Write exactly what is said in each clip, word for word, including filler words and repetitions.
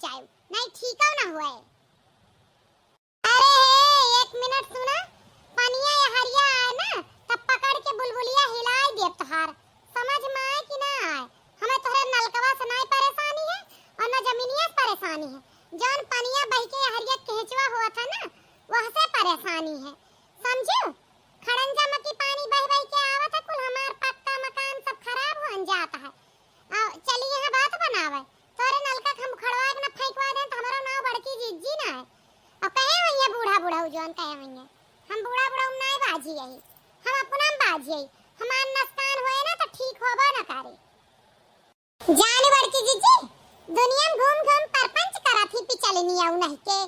जाए, नहीं ठीक ना हुए। अरे हे, एक मिनट सुना, पनिया या हरिया आए ना, तब पकड़ के बुलबुलिया हिलाई देब तोहार। समझ में आए कि ना आए? हमें तोहरे नलकवा से नाई परेशानी है और ना जमीनिया से परेशानी है। जौन पनिया बह के या हरिया केंचवा होत है ना, वह से परेशानी है, समझू? खड़ंजा में की पानी बह बह के आवत है, कुल हमार पक्का मकान सब खराब होन जात है। आ, चली यहाँ बात बनावे, तोरे नलका के हम उखड़वा के ना फेंकवा दें, तो हमारा नाव बड़की जिज्जी ना है। और कहे हुई है बूढ़ा बूढ़ा जौन कहे हुई है, हम बूढ़ा बूढ़ा नाई बाजी आई, हम अपना में बाजी आई। हमार नुकसान होए ना तो ठीक होबो ना करे। जान बड़की जिज्जी, दुनिया में घूम घूम परपंच करत ही पिचलनी आऊ नहीं के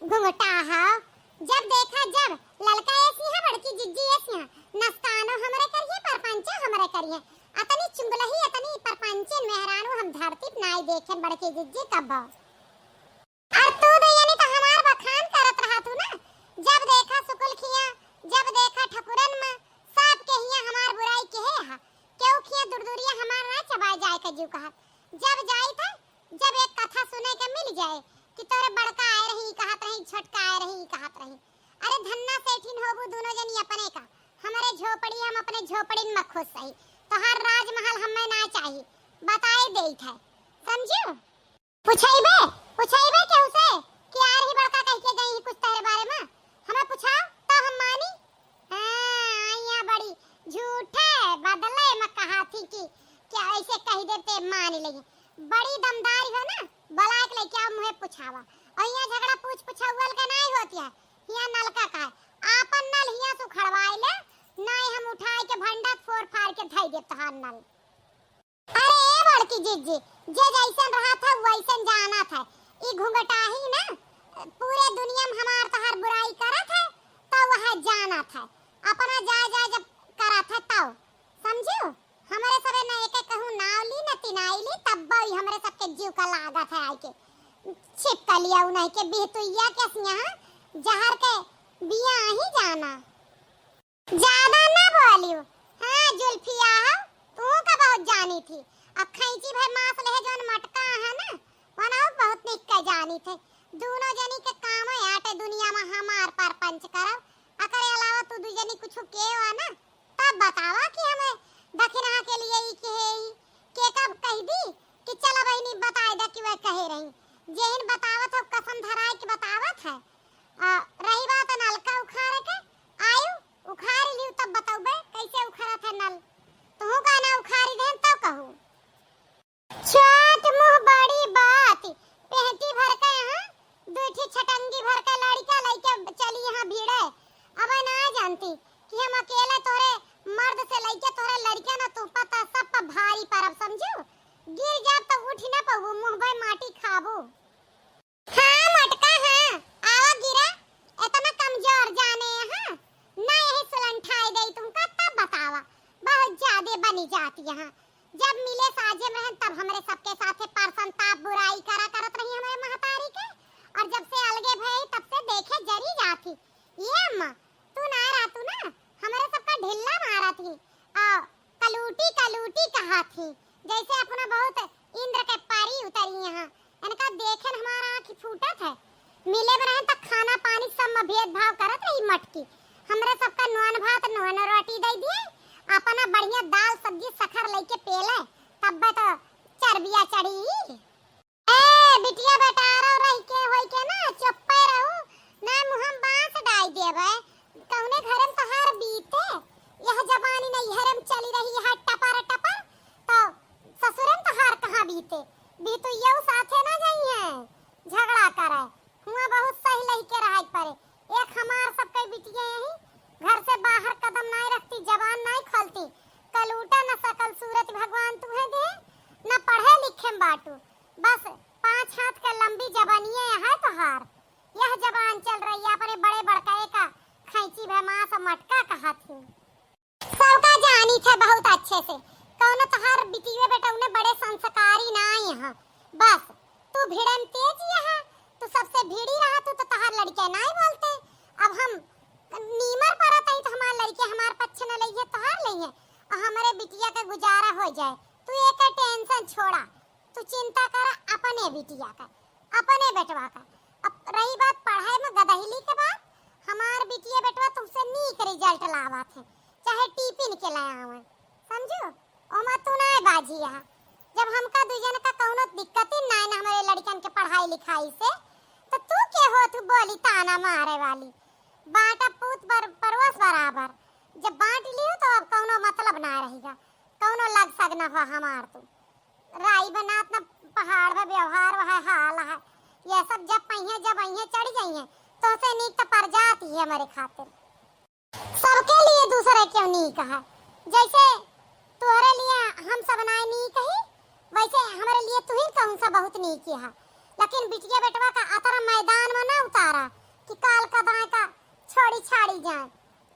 घुंघटा हा। जब देखा जब ललका एसी है, बड़की जिज्जी एसी है, नस्तानो हमरे करिए, परपंचो हमरे करिए। अतनी चुंगलही, अतनी परपंचिन मेहरानू हम धरती पे नाई देखे बड़की जिज्जी कब्बो। और तू दुइयनी तो हमार बखान करत रहा तू ना, जब देखा सुकुल खिया, जब देखा ठकुरन में, सबके हिया हमार बुराई केहे हा। केहू खिया दुरदुरिया हमार ना चबाए जाए का जीव कहत। जब जाई था, जब एक कथा सुने के मिल जाए कि तोरे बड़का आए रही, कहत रही, छोटका आए रही, कहत रही। अरे धन्ना सेठिन होबू दोनों जनी अपने का, हमरे झोपड़ी, हम अपने झोपड़िन में खुश सही। तोहार राजमहल हमें ना चाही, बताए देई थे, समझू? पुछैबे, पुछैबे केहू से कि आर ही बड़का कह के गई कुछ तहरे बारे में? हमें पुछाओ तो हम मानी। हाँ, आइया बड़ी झूठे बदले में कहा थी कि क्या ऐसे कह देते मान लेंगे। बड़ी दमदारी हो ना, बुलाए के लेके आओ, मुहे पुछावा। और यहाँ झगड़ा पूछ पुछौल का नहीं होती है, यहाँ नलका का है। आपन नल हियाँ से उखड़वाए ले, नहीं हम उठाए के भंडा फोड़ फाड़ के धई दे तोहार नल। अरे ए बड़की जिज्जी, जे जैसन रहत है वैसन जानत है। ई घुंघटाही ना पूरे दुनिया में हमार तोहार बुराई करत है, तो वह जानत है। अपना जाए जाए जब करत है तब, समझू? हमरे सबे न एके कहूँ नाव ली न तिनाई ली, तब ई हमरे सबके जीव का लागत है आइके। छिपकलिया उन्हीं के बिहतुइया के सियाह जहर के बिया ही जाना। ज्यादा ना बोलियो। हाँ, जुल्फिया हो, तू का बहुत जानी थी। अब खैंची भर मांस लेहे जौन मटका है ना, वनाऊ बहुत निक के जानी थे। दोनों जनी के काम है आटे दुनिया में हमार परपंच करब। एकरे अलावा तू दू जनी कुछ के हो ना, तब बतावा कि हमें दखिनहा के लिए ई के है ई, के कब कह दी कि चला बहिनी बताए दे कि वह कहे रही। जेहिन बतावत हो कसम धराए के बतावत है। आ, रही बात नलका उखाड़े के, आयु उखाड़ लियो तब बतौबे कैसे उखड़त है नल। तुहू का ना उखाड़ी देन तब कहू। छोट मुंह बड़ी बात, पेटी भर के यहाँ दुई ठी छटंगी भर के लड़का लइके चली यहाँ भीड़े। अब ना जानती कि हम अकेले तोहरे मर्द से लइके तोहरे लड़का ना तू पता सब पर भारी परब समझू। गिर जाब तो उठ ना पाबू, मुंह बे माटी खाबू। हाँ मोटका हाँ, आवा गिरा, इतना कमजोर जाने यहाँ, ना यही सुलंठाई दे तुमका तब बतावा, बहुत ज्यादा बनी जाती यहाँ। जब मिले साजे में हैं, तब हमरे सबके साथे परसन ताप बुराई करा करत रही हमरे महतारी के, और जब से अलगे भई तब से देखे जरी जाती। ये अम्मा, तू ना रहतू ना, हमरे सबका ढिल्ला मारत ही। आ, कलूटी, कलूटी कहा थी, जैसे अपना बहुत इंद्र के परी उतरी यहाँ। इनका देखे न हमारा आँख फूटत है। मिले में रहन त खाना पानी सब में भेदभाव करत रही मटकी। हमरे सबका नॉन भात, नॉन रोटी दे दिए, अपना बढ़िया दाल सब्जी सखर लेके पेले, तब्बे तो चर्बिया चढ़ी। ए, बिटिया बेटारो रह के होई के ना, चुप्पे रहू, ना मुँह में बाँस डाई देबे। कौने घर में तोहार बीते, यह जबानी नैहर में चली रही है टपर टपर, तो ससुर में तोहार कहाँ बीते? बीतुइयौ साथे ना जाई है, झगड़ा करे, हुआ बहुत सही लही के रहे परे। एक हमार सबके बिटिया यही घर से बाहर कदम नाई रखती, जबान नाई खोलती, कलूटा न सकल सूरत भगवान तुहे दे, न पढ़े लिखे में बाटू, बस पाँच हाथ के लंबी जबानिये है तोहार। यह जबान चल रही है अपने बड़े बड़कए का खैंची भे मांस मटका कहा थी। सबका जानी थे बहुत अच्छे से, कौनो तोहार बिटिये बेटा उन्हें बड़े संस्कारी नाई है। बस तू भिड़न तेज यहाँ, तू सबसे भिड़ी रहा तू तो तोहार लड़के नाई बोलते। अब हम नीमर परत है तो हमार लड़के हमार पक्ष न लइहे तोहार लइहे, और हमरे बिटिया का गुजारा हो जाए। तू एक टेंशन छोड़ा, तू चिंता कर अपने बिटिया का। पहली के बात, हमार बिटिया बेटवा तुमसे नीक result लावत है, चाहे टिफिन के ले आवे, समझू? ओमा तू नाय बाझी हा। जब हमका दुई जन का कौनो दिक्कत ही नाय ना हमरे लड़कन के पढ़ाई लिखाई से, तो तू के हो तू बोली ताना मारे वाली? बाँटा पूत बर-, परोस बराबर। जब बाँट लियो तो अब कौनो मतलब ना रहेगा, कौनो लग सग ना हो हमार तू। राई बनात न पहाड़ बा, व्यवहार वह हाल है। ये सब जब पहिए, जब अइहे, चढ़ जाइहे, तोहसे नीक त पर जात ही हमरे खातिर। सबके लिए दूसरे क्यों नीक है? जैसे तोहरे लिए हम सब नाय नीक ही, वैसे हमरे लिए तू ही कौन सा बहुत नीक है। लेकिन बिटिया बेटवा का अतरा मैदान में ना उतारा कि काल का दाय का छोड़ी छाड़ी जाए,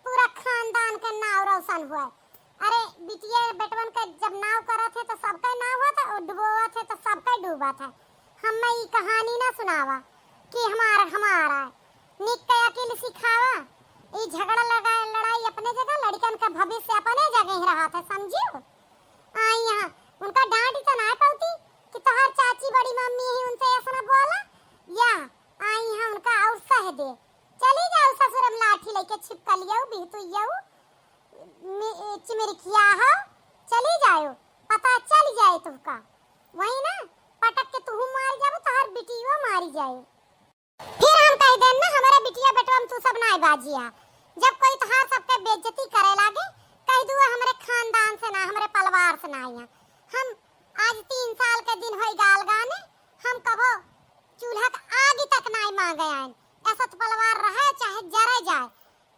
पूरा खानदान के नाव रोशन हुए। अरे, बिटिया बेटवन के जब नाव करत है तो सबका नाव होत है, और डुबोवत है तो सबका डूबत है। हमें ई कहानी ना सुनावा कि हमार, हमारा है। निक के अकिल सिखावा। ई झगड़ा लगा, लड़ाई अपने जगह, लड़कन का भविष्य अपने जगह ही रहत है, समझियो? आई यहाँ उनका डांटी तो ना पौती कि तोहार चाची बड़ी मम्मी ही उनसे ऐसा ना बोला, या आई यहाँ उनका और सह दे। चली जाओ ससुरम लाठी लेके छिपकलियऊ, बिहतुइयऊ, मि-, चिमिरखिया हो, चली जाओ, पता चल जाए तुमका। वही ना, पटक के तुहू मारी जाबू, तोहार बिटियो मारी जाए। फिर हम कह देन ना, हमरे बिटिया बेटवा में तू सब नाय बाजिया। जब कोई तोहार सबके बेइज्जती करे लागे, कह दुआ हमरे खानदान से ना, हमरे परिवार से ना आइया। हम आज तीन साल के दिन होई गाल गाने, हम कबो चूल्हा के आगी तक नाय मांगे आइन। ऐसा तो परिवार रहे चाहे जरे जाए,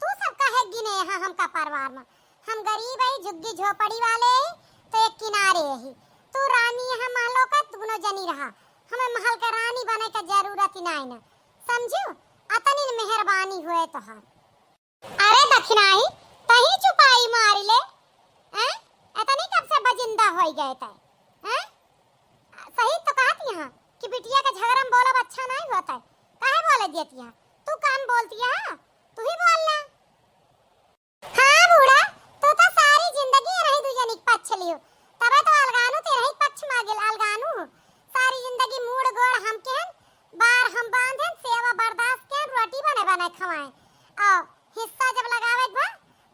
तू सब काहे गिने यहाँ हमका परिवार में? हम गरीब हई, झुग्गी झोपड़ी वाले हई, तो एक किनारे हई। तू रानी यहाँ महलों का दोनों जनी रहा, हमें महल के रानी बने के जरूरत ही नाय ना, समझू? अतनी मेहरबानी हुए तोहार। अरे दखिनाही, तही चुपाई मारी ले, हैं? अतनी कब से बजिंदा होई गए तै, हैं? सही तो कहत यहाँ कि बिटिया के झगड़ा में बोलब अच्छा नाय होत है, काहे बोले देत यहाँ? तू काम बोलती है, तू ही बोल ले। हाँ बूढ़ा, तू तो सारी जिंदगी रही दुजनी के पक्ष लियो, तबे तो अलगानू ते रही पक्ष मागिल अलगानू। सारी जिंदगी मूड़ गोड़ हम केहन, बार हम बांधेन, सेवा बर्दाश्त केहन, रोटी बने बने खवाए। और हिस्सा जब लगावे के भा,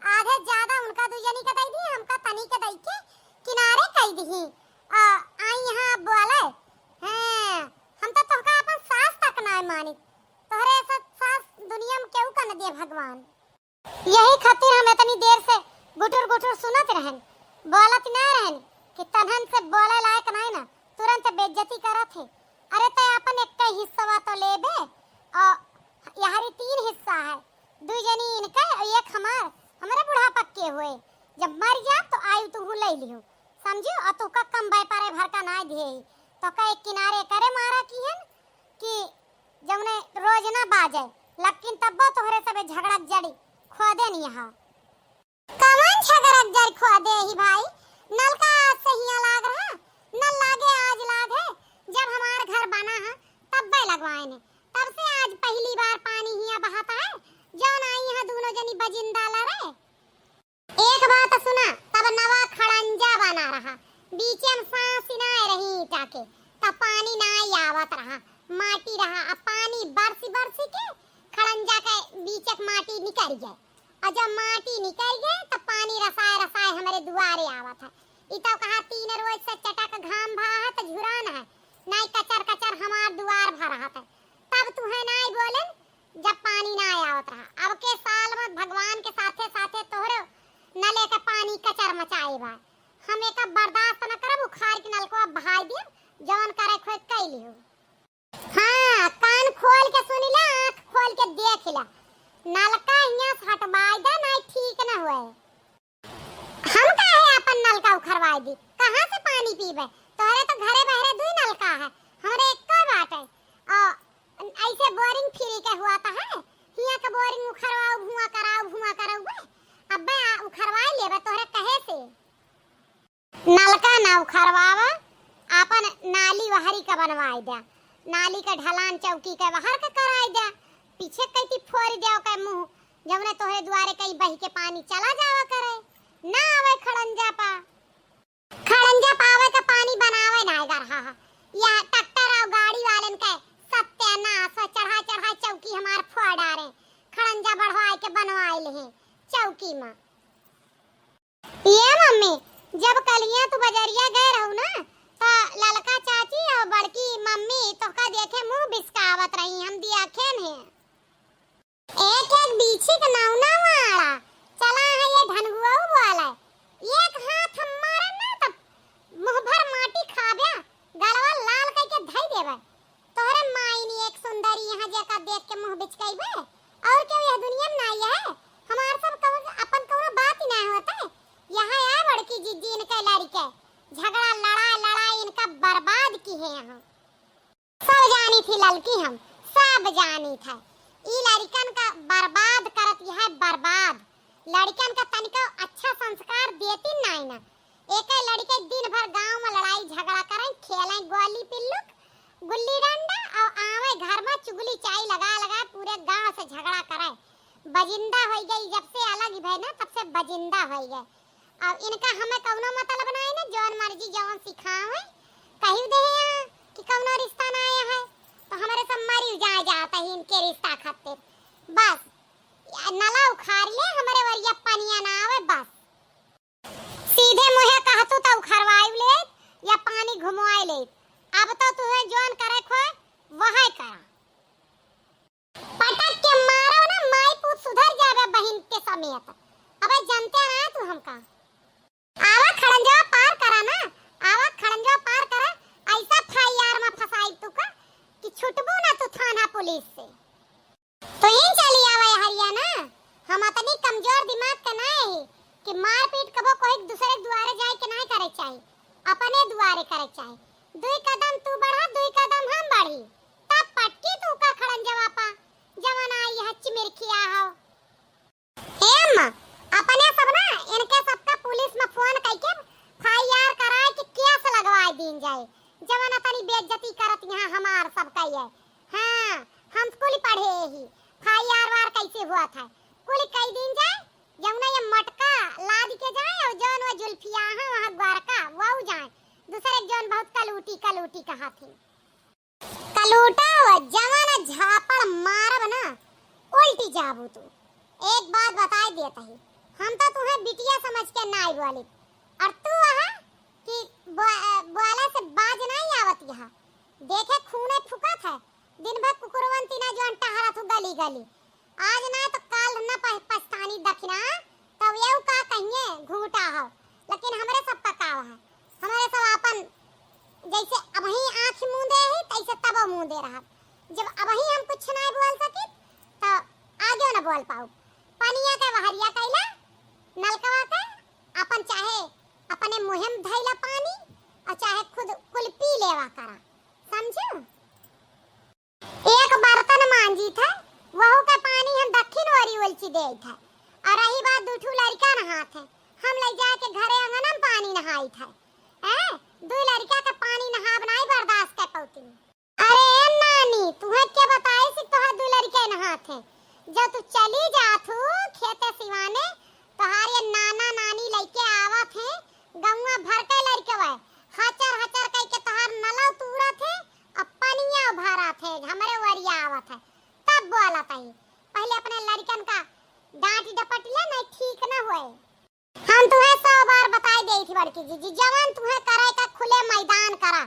आधे ज्यादा उनका दुजनी के दई दी, हमका तनी के दई के किनारे कई दी। आ, आई यहाँ बोले, हैं, हम तो तोहका अपन सास तक ना मानी, तोहरे ऐसा सास दुनिया में केहू का न दे भगवान। यही खातिर हम इतनी देर से गुटुर गुटुर सुनत रहन, बोलत ना रहन कि तनहन से बोले लायक नाय ना, तुरंत बेइज्जती करत है। अरे तै अपन एक हिस्सवा तो लेबे, और यहरी तीन हिस्सा है, दू जनी इनका और एक हमार, हमरे बुढ़ापा के हुए, जब मर जा तो आयु तुहू ले लियो, समझियो? और तू का कम व्यापारे भर का ना दिए, तो का एक किनारे करे मारा किहन कि जौने रोज ना बाजे, लेकिन तब्बो तोहरे सबे झगड़ा जड़ी खोदे नहीं हा। कवन झगड़ा जड़ खोदे ही भाई? नलका आज से हिया लाग रहा, नल लागे आज लाग है। जब हमार घर बना है, तब्बे लगवाए ने। तब से आज पहली बार पानी हिया बहाता है, जौन आई है दोनों जनी बजिंदा लड़े। एक बात सुना, तब नवा खड़ंजा बना रहा, बीचे में सांस ही ना रही ईटा के, तब पानी ना आवत रहा, माटी रहा। अब पानी बरसी बरसी के खड़ंजा के बीचे के माटी निकल जाए, और जब माटी निकल जाए, तब पानी रसाए रसाए हमरे दुआरे आवत है। ई तो कहा तीन रोज से चटक घाम भा है, तो झुरान है, नाई कचर कचर हमार दुआर भर रहत है। तब तुहे नाई बोलन, जब पानी ना आवत रहा। अब के साल में भगवान के साथे साथे तोहरे नले के पानी कचर मचाए बा। हम एका बर्दाश्त न करब, उखाड़ के नलकवा बहाई दियब, जवन करे खोए कई लियो। हाँ, कान खोल के सुनी ला, आँख खोल के देख ला, नलका हियाँ से हटवाई दे, नाई ठीक न होए। हम काहे आपन नलका उखरवाई दी? कहाँ से पानी पीबे? तोहरे तो घरे बहरे दुई नलका है, हमरे एक्को बाटे। और ऐसे बोरिंग फ्री के हुआ तो है, हियाँ के बोरिंग उखरवाओ, भुआं कराओ, भुआं कराओ बे। अब्बे आ, उखरवाई लेबे तोहरे कहे से। नलका ना उखरवावा, आपन नाली वहरी का बनवाई द्या, नाली के ढलान चौकी के वहर के कराई द्या, पीछे कइती फोरी द्या ओके मुँह, जौने तोहरे दुआरे कई बही के पानी चला जावा करे, ना आवे खड़ंजा पा। खड़ंजा पावे के पानी बनावे ना गरहा हा। या ट्रैक्टर और गाड़ी वालन के सत्यानाश, चढ़ा चढ़ा चौकी हमार फोड़ डारे। हैं चौकी मा। ये मम्मी, जब कलिया तू बजरिया गए रहू ना, त ललका चाची और बड़की मम्मी तोहका देखे मुँह बिस्कावत रही, हम दियाखेन हैं। एक एक बीछी के नौना वाला चला है ये ढनगुआ बोले। एक हाथ हम मारे ना त मुँह भर माटी खाबे, गलवा लाल कइके धई देबे। तोहरे माई नी एक सुंदरी यहाँ जेका देख के मुँह बिचकइबे। और केहू यह दुनिया में नाई है। हमार सब कउनो, अपन कउनो बात ही नाई होत है। यहाँ आए बड़की जिज्जी इनके लड़िके झगड़ा लड़ाई लड़ाई इनका बर्बाद किहे यहाँ। सब जानी थी ललकी हम, सब जानी था। ई लड़िकन का बर्बाद करत यह बर्बाद। लड़िकन का तनिको अच्छा संस्कार देती नाई ना। एके लड़िके दिन भर गाँव में लड़ाई झगड़ा करें, खेलें गोली पिल्लुक, गुल्ली डंडा और आवे घर में चुगली चाई लगा लगा पूरे गाँव से झगड़ा करें। बजिंदा होइ गई, जब से अलग ही भय ना तब से बजिंदा होइ गए। अब इनका हमें कउनो मतलब नाई ना, जौन मर्जी जौन सिखावे, कहियो दे यहाँ कि कउनो रिश्ता ना आया है, तो हमरे सब मरी जाए जात है इनके रिश्ता खातिर। बस, या नला उखाड़ ले, हमरे वरिया पनिया ना आवे, बस। सीधे मुँहे कहतू तो उखरवाई ले या पानी घुमवाई ले। अब तो तुहे जौन करे खोए, वह करा। पटक के मारो ना, माई पूत सुधर जाबे बहिन के समेत। अबे जनते ना तू हमका। आवा खड़ंजवा पार करा ना, आवा खड़ंजवा पार करा। ऐसा फाई यार में फंसाई तू का कि छुटबू ना तू थाना पुलिस से। तो इन चली आवा हरिया ना, हम अतनी कमजोर दिमाग के ना है कि मारपीट कबो कोई दूसरे दुआरे जाए के ना करे चाही, अपने दुआरे करे चाही। दुई कदम तू बढ़ा, दुई कदम हम बढ़ी, तब पटकी तू का खड़ंजवा पा, जवन आई है चिमिरखिया हो। ए अम्मा, अपने सब ना इनके सबका पुलिस में फोन कइके फाई आर कराए के केस लगवाए दीन जाए, जवन अतनी बेइज्जती करत यहाँ हमार सबका ये। हाँ, हम कुल पढ़े ही, फाई आर वार कैसे हुआ था, कुल कई दीन जाए, जौना ये मटका लाद के जाए और जौन वो जुल्फिया है वहाँ ग्वारका, वो जाए, दूसरे जौन बहुत कलूटी, कलूटी कहा थी। कलूटा व जवन झापड़ मारब ना, उल्टी जाबू तू। एक बात बताई देत ही, हम तो तुहे बिटिया समझ के नाई बोली, और तू वहाँ कि बो-, बोले से बाज नाई आवत यहाँ। देखे खूने फुकत है, दिन भर कुकुरवन तीना जौन टहरत हूँ गली गली। आज ना तो काल न प-, पछतानी दखिना, तब यहू का कहिए घूंघटा हो, लेकिन हमरे सब का काव है, हमरे सब आपन जैसे अबही आँख मूंदे ही तैसे तबो मूंदे रहब। जब अबही हम कुछ ना बोल सकित तो आगे न बोल पाऊ। पनिया के वहरिया कैला, नलकवा के अपन चाहे अपने मुँहे में धैला पानी और चाहे खुद कुल पी लेवा करा, समझू? एक बर्तन मांजी था, वहू का पानी हम दक्षिण ओरी उलची देई था। और रही बात दू ठू लड़का नहात है, हम ले जाए के घरे अंगना में पानी नहाई था। हैं? दू लड़का का पानी नहाब नाई बर्दाश्त कर पौती। अरे ए नानी, तुहे के बताई से तोहर दू लड़का नहात है? जब तू चली जात हो खेते सिवाने, तोहार ये नाना नानी लइके आवत है, गौवा भर के लड़कवा हचर हचर कइके तोहार नलौ तूरत है, अब पनिया भरत है, हमरे वरिया आवत है, तब बोलत है। पहले अपने लड़कन का डांट डपट ले, नहीं ठीक न होए। हम तुहे सौ बार बताई देई थी बड़की जीजी, जवन तुहे करे का खुले मैदान करा,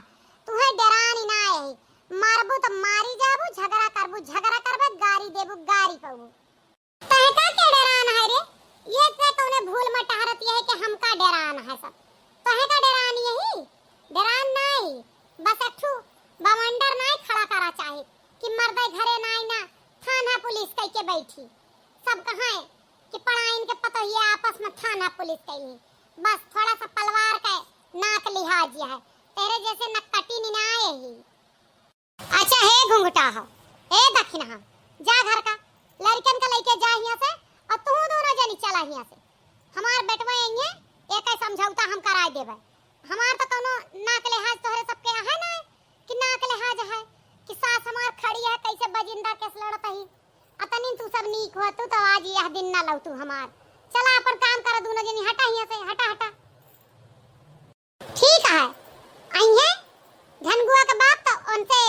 तुहे डेरानी ना है, मारबू तो मारी जाबू, झगड़ा करबू झगड़ा करबे, गारी देबू गारी पबू। तहका के डेरान है रे? ये से कौने भूल में टहरत ये है कि हमका डेरान है सब। तहका डेरान यही? डेरान नाई, बस एक ठू बवंडर नाई खड़ा करा चाही कि मर्दे घरे नाई ना थाना पुलिस कई के बैठी। सब कहाँ है कि पड़ाइन के पतोहिया आपस में थाना पुलिस कई है। बस थोड़ा सा पलवार के नाक लिहाज है, तेरे जैसे नक्कटी निनाए ही। अच्छा हे घुंघटा हो, हे दखिनहा, जा घर का, लड़कन का लइके जा हियां से, और तू दोनों जनी चला हियां से। हमार बेटवा अइहे, एके समझौता हम कराए देबे। हमार तो कौनो नाक लिहाज तोहरे सबके है ना, कि नाक लिहाज है, कि सास हमार खड़ी है, कैसे बजिंदा केस लड़त ही। अतनी तू सब नीक हो, तू तो आज यह दिन ना लौटू हमार। चला अपन काम कर, दोनों जनी हटा हियां से, हटा, हटा। ठीक है, अइहे धनगुआ के बाप तो उनसे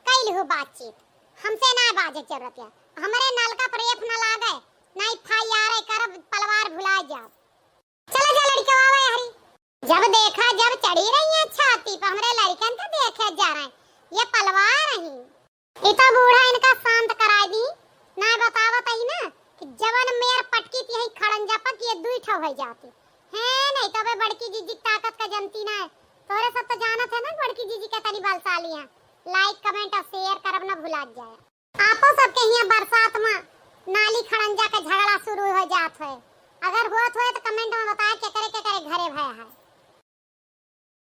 कइल हो बातचीत, हमसे ना बाजे के जरूरत है। हमरे नलका पर एफ ना लागे, ना एफ आई आर जब देखा, जब चढ़ी रही है छाती पर, हमरे लड़कन के देखे जा रहे हैं, ये पलवा रही। ई तो बूढ़ा इनका शांत कराई दी, ना बतावत ही ना कि जवन मेर पटकी थी यही खड़ंजा पर कि ये दुई ठो हो जाती। हैं, नहीं तो बे बड़की जीजी की ताकत का जनती ना है। तोरे सब तो जानत है ना बड़की जीजी के तनी बलशाली है। Like, comment और share करब ना भुला जाए। आपो सबके हियाँ बरसात में नाली खड़ंजा के झगड़ा शुरू हो जात है। अगर होत होए तो comment में बताए केकरे केकरे घरे भय है।